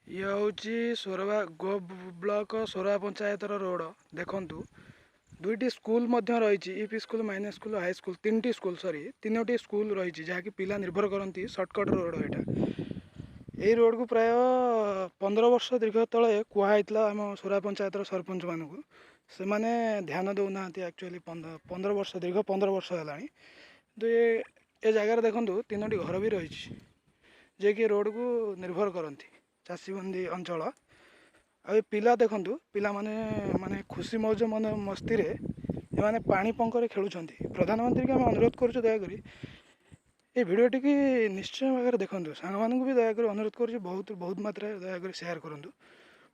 ଇଏ ହେଉଛି ସୋରବା ଗୋ ବ୍ଲକ ସୋରବା ପଞ୍ଚାୟତର ରୋଡ଼। ଦେଖନ୍ତୁ, ଦୁଇଟି ସ୍କୁଲ ମଧ୍ୟ ରହିଛି, UP school, minor school, high school, ତିନିଟି ସ୍କୁଲ, ସରି, ତିନୋଟି ସ୍କୁଲ ରହିଛି, ଯାହାକି ପିଲା ନିର୍ଭର କରନ୍ତି। ସର୍ଟକଟ୍ ରୋଡ଼ ଏଇଟା। ଏଇ ରୋଡ଼କୁ ପ୍ରାୟ 15 ବର୍ଷ ଦୀର୍ଘ ତଳେ କୁହାହେଇଥିଲା ଆମ ସୋରା ପଞ୍ଚାୟତର ସରପଞ୍ଚମାନଙ୍କୁ। ସେମାନେ ଧ୍ୟାନ ଦେଉନାହାନ୍ତି। ଆକ୍ଚୁଆଲି 15 ବର୍ଷ, ଦୀର୍ଘ 15 ବର୍ଷ ହେଲାଣି। କିନ୍ତୁ ଏ ଜାଗାରେ ଦେଖନ୍ତୁ, ତିନୋଟି ଘର ବି ରହିଛି, ଯିଏକି ରୋଡ଼କୁ ନିର୍ଭର କରନ୍ତି, ଚାଷୀବନ୍ଦୀ ଅଞ୍ଚଳ। ଆଉ ଏ ପିଲା ଦେଖନ୍ତୁ, ପିଲାମାନେ ମାନେ ଖୁସି ମୌଜ ମନ ମସ୍ତିରେ ଏମାନେ ପାଣି ପଙ୍କରେ ଖେଳୁଛନ୍ତି। ପ୍ରଧାନମନ୍ତ୍ରୀକି ଆମେ ଅନୁରୋଧ କରୁଛୁ, ଦୟାକରି ଏ ଭିଡ଼ିଓଟିକି ନିଶ୍ଚୟ ଭାବରେ ଦେଖନ୍ତୁ। ସାଙ୍ଗମାନଙ୍କୁ ବି ଦୟାକରି ଅନୁରୋଧ କରୁଛି, ବହୁତ ବହୁତ ମାତ୍ରାରେ ଦୟାକରି ସେୟାର କରନ୍ତୁ।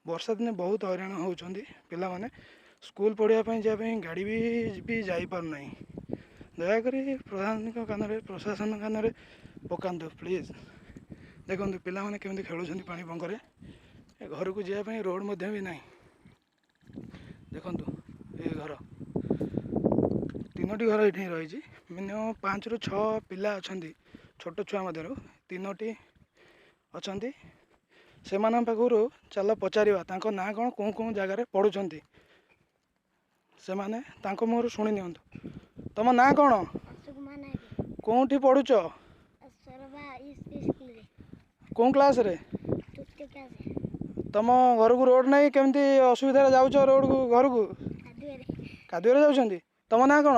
ବର୍ଷା ଦିନେ ବହୁତ ହଇରାଣ ହେଉଛନ୍ତି ପିଲାମାନେ। ସ୍କୁଲ ପଢ଼ିବା ପାଇଁ ଯିବା ପାଇଁ ଗାଡ଼ି ବି ଯାଇପାରୁନାହିଁ। ଦୟାକରି ପ୍ରଧାନଙ୍କ କାନରେ, ପ୍ରଶାସନ କାନରେ ପକାନ୍ତୁ ପ୍ଲିଜ୍। ଦେଖନ୍ତୁ, ପିଲାମାନେ କେମିତି ଖେଳୁଛନ୍ତି ପାଣି ପଙ୍କରେ। ଏ ଘରକୁ ଯିବା ପାଇଁ ରୋଡ଼ ମଧ୍ୟ ବି ନାହିଁ। ଦେଖନ୍ତୁ, ଏ ଘର, ତିନୋଟି ଘର ଏଇଠି ରହିଛି। ମିନିମମ୍ 5ରୁ 6 ପିଲା ଅଛନ୍ତି। ଛୋଟ ଛୁଆ ମଧ୍ୟରୁ ତିନୋଟି ଅଛନ୍ତି। ସେମାନଙ୍କ ପାଖରୁ ଚାଲ ପଚାରିବା, ତାଙ୍କ ନାଁ କ'ଣ, କେଉଁ କେଉଁ ଜାଗାରେ ପଢ଼ୁଛନ୍ତି ସେମାନେ, ତାଙ୍କ ମୁହଁରୁ ଶୁଣି ନିଅନ୍ତୁ। ତମ ନାଁ କ'ଣ? କେଉଁଠି ପଢ଼ୁଛ? କେଉଁ କ୍ଲାସ୍ରେ? ତମ ଘରକୁ ରୋଡ଼ ନାହିଁ, କେମିତି ଅସୁବିଧାରେ ଯାଉଛ ରୋଡ଼କୁ ଘରକୁ? କାଦୁଅରେ ଯାଉଛନ୍ତି। ତମ ନାଁ କ'ଣ?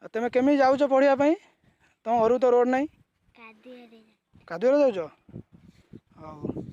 ଆଉ ତମେ କେମିତି ଯାଉଛ ପଢ଼ିବା ପାଇଁ? ତମ ଘରକୁ ତ ରୋଡ଼ ନାହିଁ, କାଦୁଅରେ ଯାଉଛ। ହଉ।